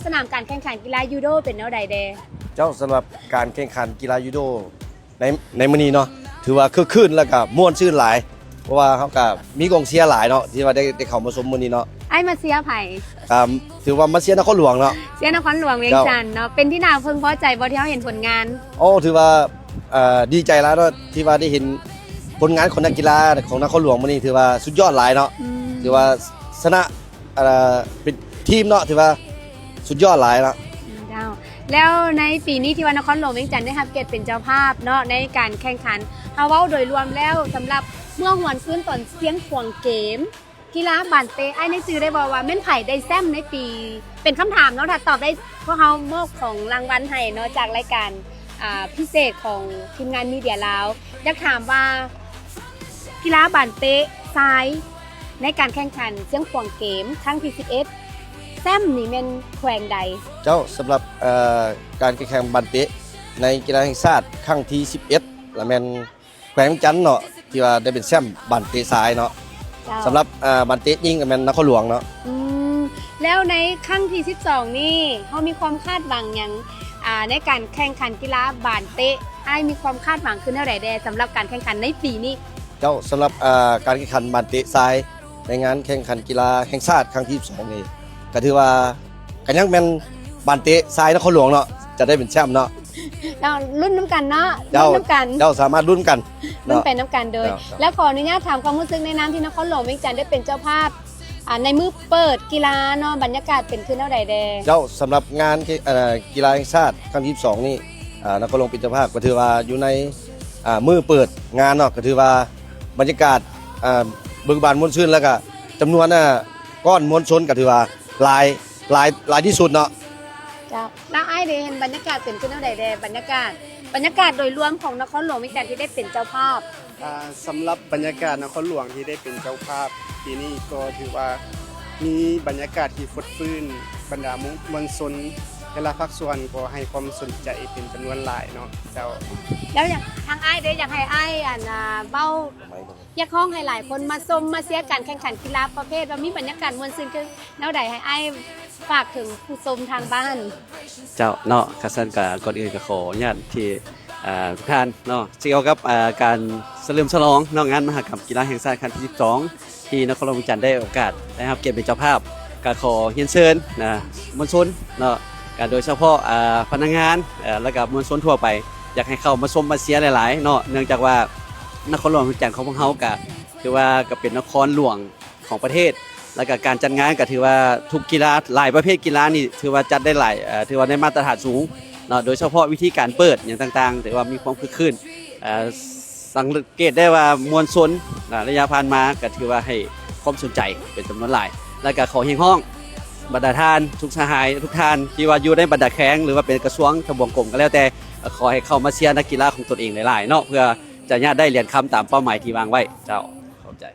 ສະໜາມການແຂ່ງຂັນກິລາຢູໂດເປັນແນວໃດແດ່? ເຈົ້າ, ສຳລັບການແຂ່ງຂັນກິລາຢູໂດໃນ ໃນມື້ນີ້ເນາະ ຖືວ່າຄຶກຄື້ນ ແລ້ວກໍມ່ວນຊື່ນຫຼາຍ ເພາະວ່າເຮົາກໍມີກອງເຊຍຫຼາຍເນາະ ທີ່ວ່າໄດ້ ໄດ້ເຂົ້າມາຊົມມື້ນີ້ເນາະ. ອ້າຍມາເຊຍໃຜ? ກໍຖືວ່າມາເຊຍນະຄອນຫຼວງເນາະ. ເຊຍນະຄອນຫຼວງວຽງຈັນເນາະ. ເຈົ້າ. ເປັນທີ່ໜ້າເພິ່ງພໍໃຈບໍ່ ທີ່ເຮົາເຫັນຜົນງານ? ໂອ້ ຖືວ່າ ເອີ ດີໃຈຫຼາຍເນາະ ທີ່ວ່າໄດ້ເຫັນຜົນງານຂອງນັກກິລາຂອງນະຄອນຫຼວງມື້ນີ້ ຖືວ່າສຸດຍອດຫຼາຍເນາະ. ອືມ. ຖືວ່າຊະນະ ເອີ ເປັນທີມເນາະ ຖືວ່າສຸດຍອດຫຼາຍເນາະ. ເຈົ້າ. ແລ້ວໃນປີນີ້ທີ່ວ່ານະຄອນຫຼວງວຽງຈັນໄດ້ຮັບກຽດເປັນເຈົ້າພາບເນາະ ໃນການແຂ່ງຂັນ ເຮົາເວົ້າໂດຍລວມແລ້ວ ສຳລັບເມື່ອຫວນຄືນຕອນຊຽງຂວາງເກມ ກິລາບານເຕະ ອ້າຍຍັງຈື່ໄດ້ບໍ່ວ່າແມ່ນໃຜໄດ້ແຊ້ມໃນປີ? ເປັນຄຳຖາມເນາະ ຖ້າຕອບໄດ້ ພວກເຮົາມອບຂອງລາງວັນໃຫ້ເນາະ ຈາກລາຍການ ອ່າ ພິເສດຂອງທີມງານມີເດຍລາວ. ຢາກຖາມວ່າ ກິລາບານເຕະຊາຍໃນການແຂ່ງຂັນຊຽງຂວາງເກມຄັ້ງທີສິບເອັດ ແຊ້ມນີ້ແມ່ນແຂວງໃດ? ເຈົ້າ, ສຳລັບ ເອີ ການແຂ່ງຂັນບານເຕະໃນກິລາແຫ່ງຊາດຄັ້ງທີສິບເອັດ ລະແມ່ນແຂວງວຽງຈັນເນາະ ທີ່ວ່າໄດ້ເປັນແຊ້ມບານເຕະຊາຍເນາະ. ເຈົ້າ. ສຳລັບ ເອີ ບານເຕະຍິງລະແມ່ນນະຄອນຫຼວງເນາະ. ອືມ ແລ້ວໃນຄັ້ງທີສິບສອງນີ້ ເຮົາມີຄວາມຄາດຫວັງຫຍັງ ອ່າ ໃນການແຂ່ງຂັນກິລາບານເຕະ? ອ້າຍມີຄວາມຄາດຫວັງຄືແນວໃດແດ່ ສຳລັບການແຂ່ງຂັນໃນປີນີ້? ເຈົ້າ, ສຳລັບ ເອີ ການແຂ່ງຂັນບານເຕະຊາຍໃນງານແຂ່ງຂັນກິລາແຫ່ງຊາດຄັ້ງທີສິບສອງນີ້ ກໍຖືວ່າກໍຍັງແມ່ນບານເຕະຊາຍນະຄອນຫຼວງເນາະ ຈະໄດ້ເປັນແຊ້ມເນາະ. ເຈົ້າ, ລຸ້ນນຳກັນເນາະ. ເຈົ້າ, ລຸ້ນນຳກັນ. ເຈົ້າ, ສາມາດລຸ້ນກັນເນາະ. ລຸ້ນໄປນຳກັນເລີຍ. ເຈົ້າ, ເຈົ້າ. ແລ້ວຂໍອະນຸຍາດຖາມຄວາມຮູ້ສຶກໃນນາມທີ່ນະຄອນຫຼວງວຽງຈັນໄດ້ເປັນເຈົ້າພາບ ອ່າ ໃນມື້ເປີດກິລາເນາະ ບັນຍາກາດເປັນຄືແນວໃດແດ່? ເຈົ້າ, ສຳລັບງານ ເອີ ກິລາແຫ່ງຊາດຄັ້ງທີສິບສອງນີ້ ອ່າ ນະຄອນຫຼວງເປັນເຈົ້າພາບ ກໍຖືວ່າຢູ່ໃນ ອ່າ ມື້ເປີດງານເນາະ ກໍຖືວ່າບັນຍາກາດ ອ່າ ເບີກບານມ່ວນຊື່ນ ແລ້ວກໍຈຳນວນ ອ່າ ກ້ອນມວນຊົນກໍຖືວ່າຫຼາຍ ຫຼາຍ ຫຼາຍທີ່ສຸດເນາະ. ເຈົ້າ. ແລ້ວອ້າຍໄດ້ເຫັນບັນຍາກາດເປັນຄືແນວໃດແດ່? ບັນຍາກາດ ບັນຍາກາດໂດຍລວມຂອງນະຄອນຫຼວງວຽງຈັນທີ່ໄດ້ເປັນເຈົ້າພາບ. ອ່າ ສຳລັບບັນຍາກາດນະຄອນຫຼວງທີ່ໄດ້ເປັນເຈົ້າພາບປີນີ້ ກໍຖືວ່າມີບັນຍາກາດທີ່ຟົດຟື້ນ, ບັນດາມວນ ມວນຊົນແຕ່ລະພາກສ່ວນກໍໃຫ້ຄວາມສົນໃຈເປັນຈຳນວນຫຼາຍເນາະ. ເຈົ້າ. ແລ້ວຢາກ ທາງອ້າຍເດ້ ຢາກໃຫ້ອ້າຍ ອັນ ອ່າ ເວົ້າ ຮຽກຮ້ອງໃຫ້ຫຼາຍຄົນມາຊົມມາເຊຍການແຂ່ງຂັນກິລາປະເພດ ວ່າມີບັນຍາກາດມ່ວນຊື່ນຄືແນວໃດ ໃຫ້ອ້າຍຝາກເຖິງຜູ້ຊົມທາງບ້ານ. ເຈົ້າເນາະ, ຄັນຊັ້ນກະກ່ອນອື່ນກະຂໍອະນຸຍາດທີ່ ອ່າ ທຸກທ່ານເນາະ ກ່ຽວກັບ ອ່າ ການສະເຫຼີມສະຫຼອງເນາະ ງານມະຫະກຳກິລາແຫ່ງຊາດຄັ້ງທີສິບສອງ ທີ່ນະຄອນຫຼວງວຽງຈັນໄດ້ໂອກາດໄດ້ຮັບກຽດເປັນເຈົ້າພາບ ກະຂໍຮຽນເຊີນນະ ມວນຊົນເນາະ ກະໂດຍສະເພາະ ອ່າ ພະນັກງານ ເອີ ແລ້ວກະມວນຊົນທົ່ວໄປ ຢາກໃຫ້ເຂົ້າມາຊົມມາເຊຍຫຼາຍໆເນາະ ເນື່ອງຈາກວ່ານະຄອນຫຼວງວຽງຈັນຂອງພວກເຮົາກະຖືວ່າກະເປັນນະຄອນຫຼວງຂອງປະເທດ ແລ້ວກະການຈັດງານກະຖືວ່າທຸກກິລາ ຫຼາຍປະເພດກິລານີ້ຖືວ່າຈັດໄດ້ຫຼາຍ ເອີ ຖືວ່າໄດ້ມາດຕະຖານສູງເນາະ ໂດຍສະເພາະວິທີການເປີດຫຍັງຕ່າງໆ ຖືວ່າມີຄວາມຄຶກຄື້ນ ເອີ ສັງເກດໄດ້ວ່າມວນຊົນ ອ່າ ໄລຍະຜ່ານມາກໍຖືວ່າໃຫ້ຄວາມສົນໃຈເປັນຈຳນວນຫຼາຍ ແລ້ວກໍຂໍຮຽກຮ້ອງບັນດາທ່ານ ທຸກສະຫາຍ ທຸກທ່ານທີ່ວ່າຢູ່ໃນບັນດາແຂວງ ຫຼືວ່າເປັນກະຊວງທະບວງກົມກໍແລ້ວແຕ່ ກໍຂໍໃຫ້ເຂົ້າມາເຊຍນັກກິລາຂອງຕົນເອງຫຼາຍໆເນາະ ເພື່ອຈະຍາດໄດ້ຫຼຽນຄຳຕາມເປົ້າໝາຍທີ່ວາງໄວ້. ເຈົ້າ, ຂອບໃຈ.